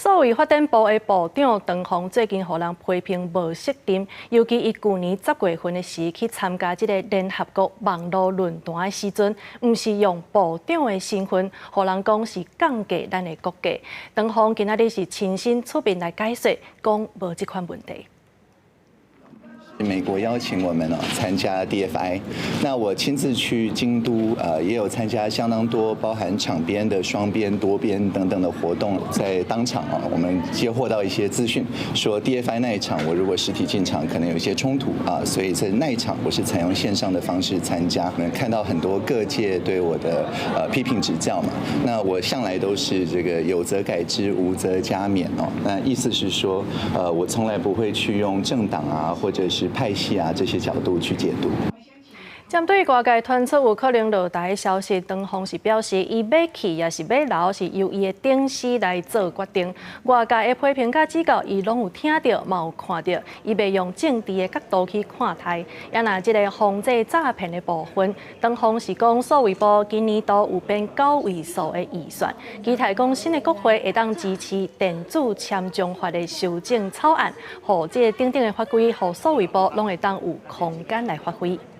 數位發展部的部長唐鳳最近予人批評無責任，尤其伊舊年10月份的時去參加這个聯合國網路論壇的時陣，毋是用部長的身份，予人講是降低咱的國格。唐鳳今仔日是親身出面來解說，講無這款問題。美國邀請我們哦參加 DFI，那我親自去京都，也有參加相當多包含場邊的雙邊、多邊等等的活動，在當場啊，我們接獲到一些資訊，說 DFI 那一場我如果實體進場可能有一些衝突啊，所以在那一場我是採用線上的方式參加。我們看到很多各界對我的批評指教嘛，那我向來都是這個有則改之，無則加勉哦。那意思是說，我從來不會去用政黨啊，或者是派系啊這些角度去解讀。針對外界傳出有可能落台的消息，唐鳳是表示，伊欲去抑是欲留，是由伊的頂司來做決定。外界的批評佮指教，伊攏有聽著，嘛有看著，伊袂用政治的角度去看待。也若這个防制詐騙的部分，唐鳳是講，數位部今年度有編九位數的預算，期待講新的國會會當支持電子簽章法的修正草案，予這个等等的法規，予數位部攏會當有空間來發揮。